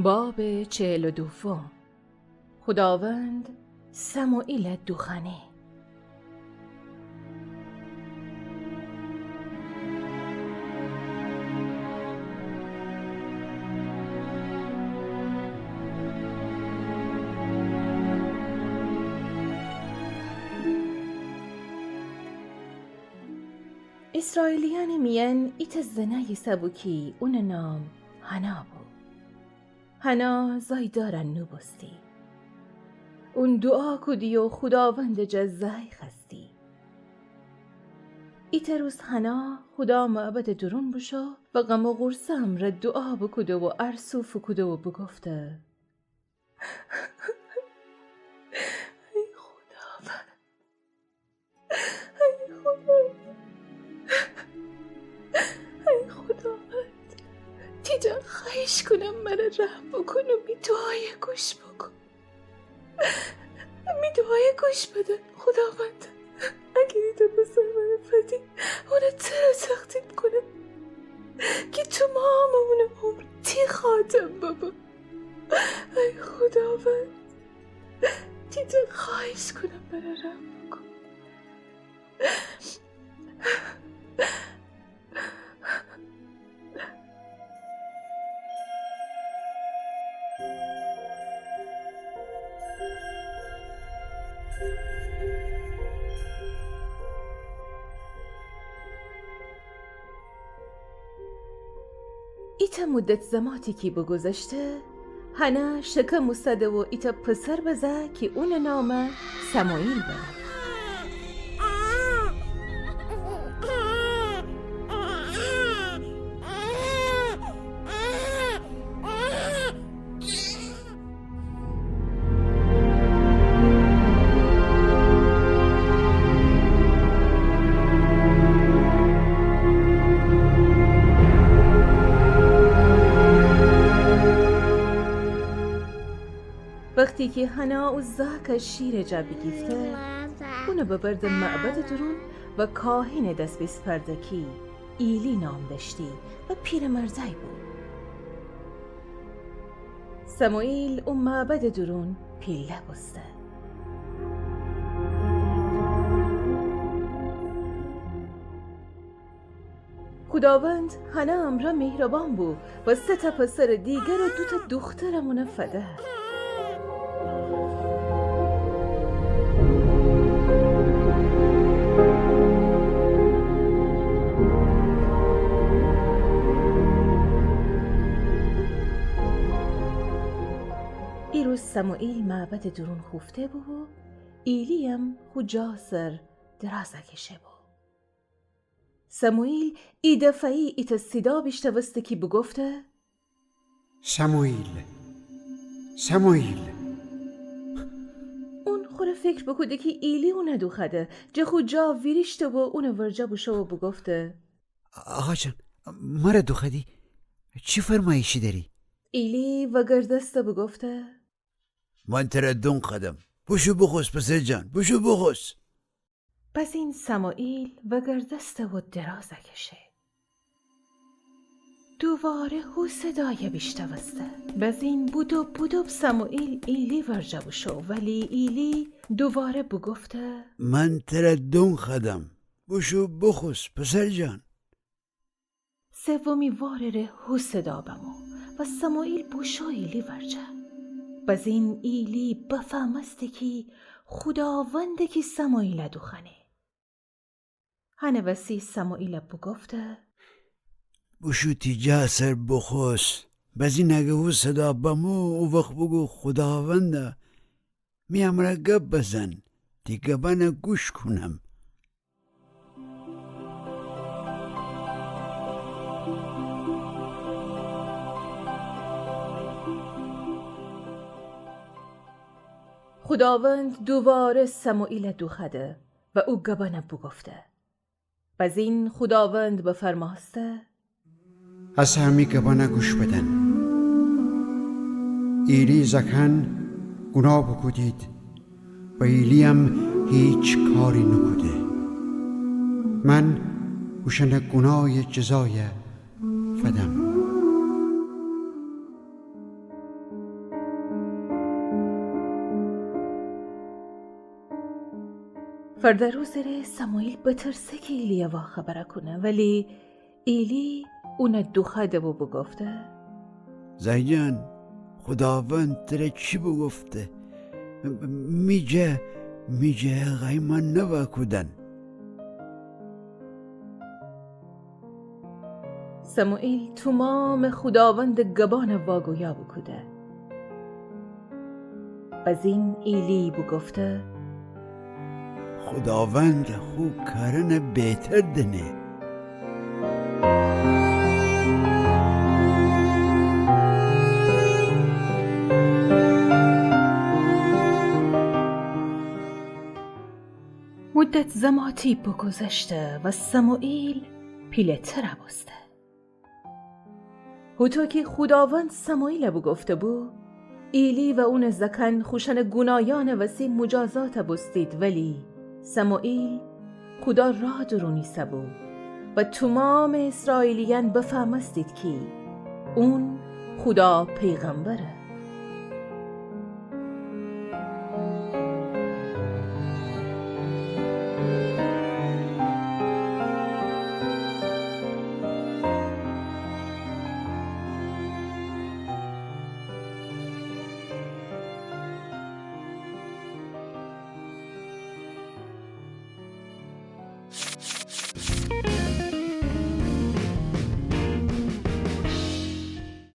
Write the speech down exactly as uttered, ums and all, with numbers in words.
باب چهل و دوم. خوداوند سموئیل دوخوأنه. اسرائیلیأنٚ میأن ایتأ زنأی ایسه‌بو کی اونٚ نام حنا بو. حنا زای دارأن نوبوستی. اون دوعا کودی و خوداوندٚ جا زای خوأستی. ایتأ روز حنا خودا معبدٚ دورون بوشو و غم و غورصه امرأ دوعا بوکوده و ارسو فوکوده و بوگفته: ای خوداوند، ای خوداوند، ای خوداوند، تی جا خوأهیش کونم مره رحم بوکون و می دوعایه گوش بوکون. می دوعایه گوش بدن خوداوند. اگر ایتأ پسر مره فدی، اونه تره تقدیم کونم کی تومامٚ اونٚ عمر تی خاطر ببه. ای خوداوند، تی جا خوأهیش کونم مره رحم بوکون. ایتأ مدت زماتی کی بوگوذشته، حنا شکم اوسده و ایتأ پسر بزه کی اونٚ نام سموئیل به. وختی کی حنا او زاکه شیرٚ جا بیگیفته، اونه ببرده معبدٚ دورون و کاهنٚ دس بیسپرده کی ایلی نام دأشتی و پیرٚ مردأی بو. سموئیل او معبدٚ دورون پیله بوسته. خوداوند حنا امرأ مهربان بو و سه تا پسرٚ دیگر و دو تا دوخترم اونه فده. ای روز سموئیل معبدٚ دورون خوفته بو و ایلیم خو جا سر دراز کشه بو. سموئیل ای دفعه‌یی ایتأ صدا بیشتوسته کی بوگفته: سموئیل، سموئیل. اون خوره فکر بوکوده کی ایلی اونه دوخوأده، جه خو جا ویریشته و اونٚ ورجه بوشو و بوگفته: آقا جان، مره دوخوأدی؟ چی فرمایشی دأری؟ ایلی وگردسته بوگفته: من تره دون خوأدم. بوشو بوخوس پسر جان، بوشو بوخوس. بزین سموئیل وگردسته و دراز کشه. دوواره هو صدای بیشتوسته. بزین بودوب بودوب سموئیل ایلی ورجه بوشو، ولی ایلی دوواره بوگفته: من تره دون خوأدم. بوشو بوخوس پسر جان. سومی وارٚ ره هو صدا بمو و سموئیل بوشو ایلی ورجه. بزین ایلی بفهمسته کی خوداونده کی سموئیل دوخوأنه. هنٚ وسی سموئیل بوگفته: بوشو تی جا سر بوخوس. بزین اگر هو صدا بمو، او وخت بوگو: خوداوندا، می امرأ گب بزن، تی گبأنه گوش کونم. خوداوند دوواره سموئیل دوخوأده و او گبأنه بوگفته. بزین خوداوند بفرمأسته: هسه می گبأنه گوش بدن. ایلی زأکأن گوناه بوکودید و ایلیم هیچ کاری نوکوده. من اوشأنٚ گوناهی جزایه فدم. فرده روزٚ ره سموئیل بترسه کی ایلی‌یه وا خبره کونه، ولی ایلی اونه دوخوأده و بوگفته: زأی جان، خوداوند تره چی بوگفته؟ می جا، می جا غیمه نوا کودن. سموئیل تومامٚ خوداوندٚ گبأنه واگویا بوکوده. بزین ایلی بوگفته: خوداوند خو کارأنه بهتر دأنه. مدت زماتی بگذشته و سموئیل پیله‌تر بوسته. هوطو کی خوداوند سموئیل بوگفته‌بو، ایلی و اونٚ زأکأن خوشأنٚ گوناهیأنٚ وسی موجازات بوستید، ولی سموئیل خودا راه دورونیسه‌بو و تومامٚ ایسرائیلیأن بفهمستید کی اون خودا پیغمبره.